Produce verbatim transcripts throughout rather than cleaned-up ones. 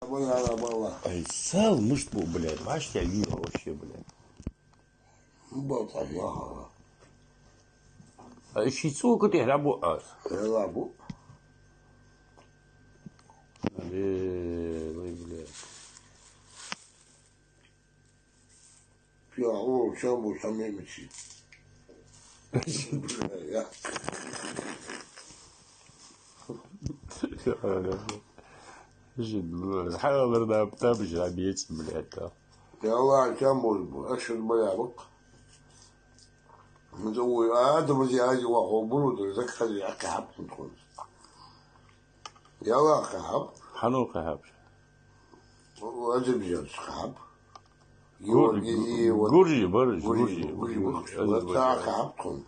Валлахӏи, валлахӏи. Ай, сал мишта бу, блядь, ваш я вира вообще, блядь. Ну, болтал, я хала. Ай, ши цука тӀехьа бу аз. Ай, ла бу. Ай, ай, блядь. Я, о, чам бу, чам мемечи. Я. Хьалар да, там же объект, блядь, да. Я, ла, чам бу, бу, а шо бу, я, бу. Ну, то, ой, а, да, бу, я, я, ва, хо, бу, да, закажи, а, кхаьб, ну, тхона. Я ла кхаьб. Хьанал кхаьб? Азербайджанца кхаьб. Георгий, вот. Гуржи, бараш, гуржи, гуржи, гуржи, гуржи, бараш. Азербайджан. Ца кхаьб тхона.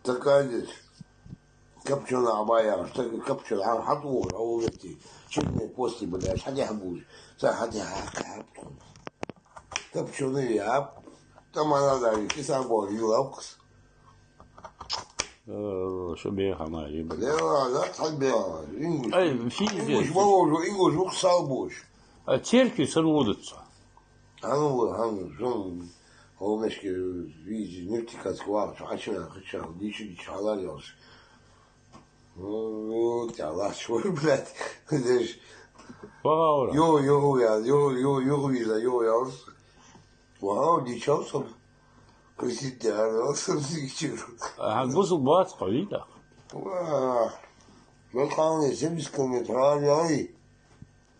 Такая здесь. Копченая абая, так копченая, а, хьатӀа вохар, а, у вети. Чуть не после, блядь, хьатӀехьа бужи. Ца хьатӀехьа кхаьб тхона. Копченая, а, там она, да, и киса бо, и лавкс. Э, шо беха ма, ебать. Лела, да, так беха. Ингуш. Ай, физдец. Ингуш, валлахӏи, ингуш, ух, сал буш. А церкви сар водится? А ну, а ну, зон, холмешки, видите, нефтекатск вах, а чё, а чё, дичи, дичи, халал ялш. Ну, тя лаш, блядь. Здесь. Вагаура. Йо, йо, я, йо, йо, йо, вижу, йо, я, Вау, дичал сона. Крестить дяр, сона зикчир. Ага, бусул бац хавида. Ва, ман хавни семьдесят километр, а, яй.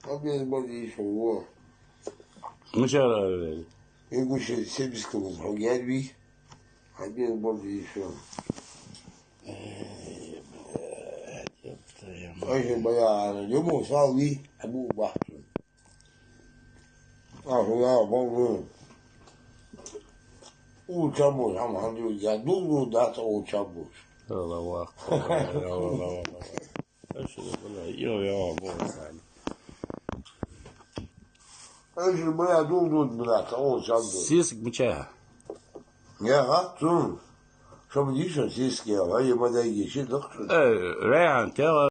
Обез бар диш, во. Мучара, э, Ингуши семьдесят километр, хо герби. Обез бар диш. Ай, бля, ёпта, я мать. Ай, бля, любой салви, абу бахтун. Ахуя, богу. Учабуш, амхандуй, я дугу дата учабуш. Аллаху акбар, Аллаху акбар. Ашхаду ан ла, йо, йо, богу сани. Ашхаду, бля, дугу, бля, та учабуш. Сиск мича? Я гаттун. Шо бдиша сиск, я, ва, я мадай гиши, дохтун. Э, Райхан, тела